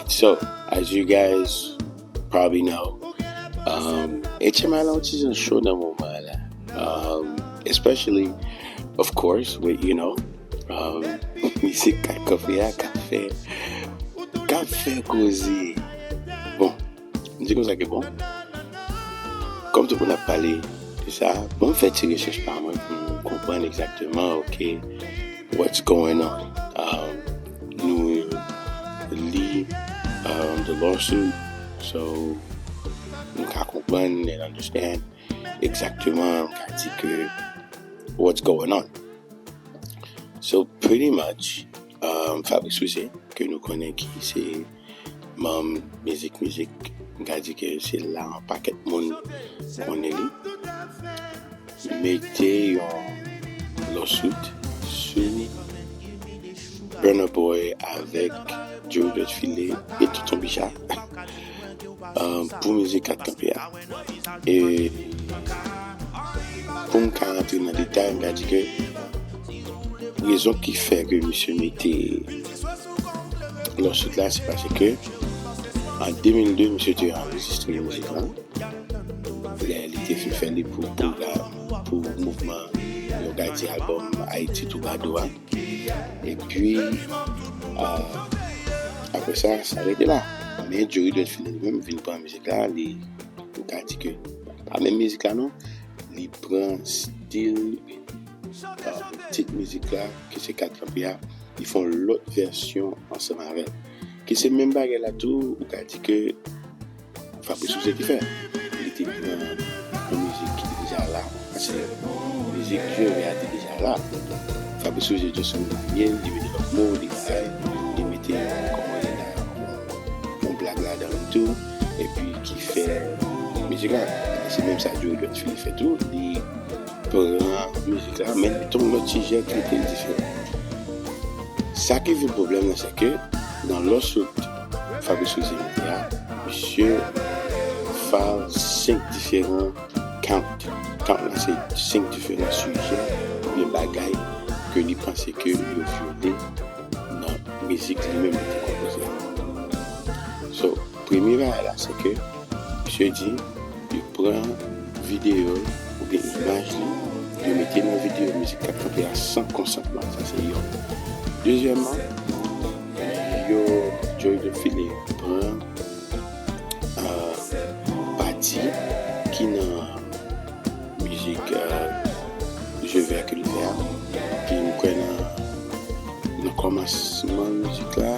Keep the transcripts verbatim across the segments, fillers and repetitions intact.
So, as you guys probably know, um, H M I la yon ti jan cho nan moman la. Um, especially, of course, with, you know, um, mizik Kat Kanpe a k ap fè, k ap fè koze. Bon, m di konsa ke bon. Kòm tout moun ap pale de sa, bon, m fè ti rechèch pa mwen pou m konprann egzakteman, ok, what's going on. Um, nou li um, the lawsuit, so nou ka konprann and understand egzakteman, m ka di ke what's going on. So pretty much, um, Fabrice Soucé, ke nou konnen ki se manm Mizik Mizik, m ka di ke se la yon pakèt moun konnen li, mete yon lawsuit sou Burna Boy avèk Joey Dutfile e Tonton Bicha, um, pou mizik Kat Kanpe a. E pou m ka rantre nan detay, m ka di ke rezon ki fè ke misye mete lawsuit la, se paske an de mil de, misye te anrejistre mizik lan. Lè li te fin fè li pou pwogram, pou mouvman, yo ka di, albòm Ayiti Twoubadou a. Epi, ah, apre sa, sa rete la. Men Joey Dutfile li menm vin pran mizik la, li, ou ka di ke, pa menm mizik la non, li pran stil, ah, tit mizik la, ki se Kat Kanpe a, li fè yon lòt vèsyon ansanm avè l. Ki se menm bagay la tou, ou ka di ke Fabrice Soucé te fè. Li te pran yon mizik ki te deja la, paske mizik Jove a te deja la. Fabrice Soucé just remake l, li mete lòt mo, li bay, li mete, kòman li la, yon blag ladan l tou, epi ki fè mizik la. Se menm sa Joey Dutfile fè tou, li pran mizik la, men li te yon lòt sijè ki te diferan. Sa ki vin pwoblèm nan, se ke nan lawsuit Fabrice Soucé mete a, misye file senk diferan count. Count la se senk diferan sijè oubyen bagay ke li panse ke yo vyole nan mizik li menm li te konpoze a. So, premye bagay la, se ke misye di, yo pran videyo oubyen imaj li, yo mete nan videyo mizik Kat Kanpe a san konsantman l. Sa se yonn. Dezyèmman, yo, Joey Dutfile pran, ah, pati ki nan mizik, ah, Je veux que l fè a, ki m kwè nan, nan kòmansman mizik la,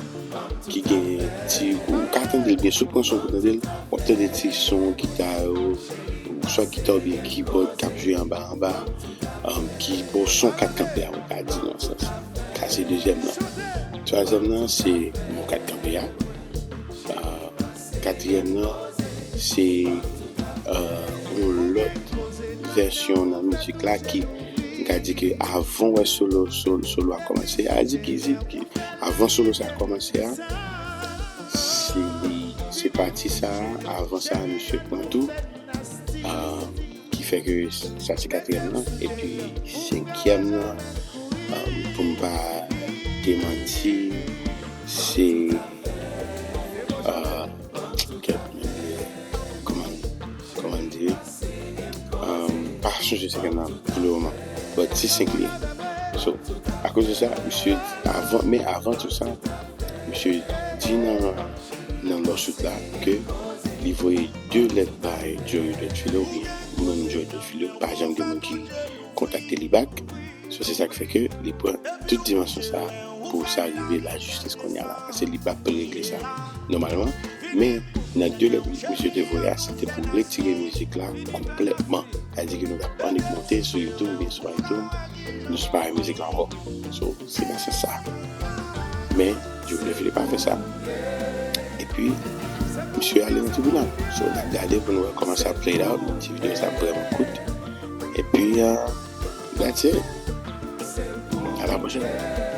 ki gen ti, ou ka tande l byen, si w pran son pou tande l, w ap tande ti son gita yo, swa gita oubyen kibòd k ap jwe anba, anba, um, ki ba w son Kat Kanpe a, ou ka di nan sans. Sa se dezyèm nan. Twazyèm nan, se mo Kat Kanpe a. Uh, katriyèm nan, se, uh, yon lòt vèsyon nan mizik la ki, m ka di ke avan w wè solo, solo, solo a kòmanse, a di ki, ki, avan solo sa a kòmanse a, se li, se pati sa a, avan sa a, misye pran tou, ah, ki fè ke sa se katriyèm nan, epi senkyèm nan, ah, pou m pa demanti, se, ah, kèt, kòman, kòman di, um, pa sonje se kèt nan pou le moman. But se senk li ye. So, akoz de sa, misye, avan, men avan tou sa, misye di nan, nan lawsuit la ke li voye de lèt bay Joey Dutfile, oubyen menm Joey Dutfile pa janm gen moun ki kontakte li back. So, se sa k fè ke li pran tout dimansyon sa a pou sa rive lajistis kounye a la. Paske li p ap regle sa nòmalman. Men, nan de lèt misye te voye a, se te pou retire mizik la konplètman. Sa di ke nou t ap annik monte sou YouTube oubyen sou iTunes, nou separe mizik la ankò. So, se nan sans sa. Men, Joey Dutfile pa fè sa. Epi, misye ale nan tribinal. So, n ap gade pou nou wè kòman sa play out. Ti videyo sa vrèman kout. Epi, uh, that's it. À la prochaine.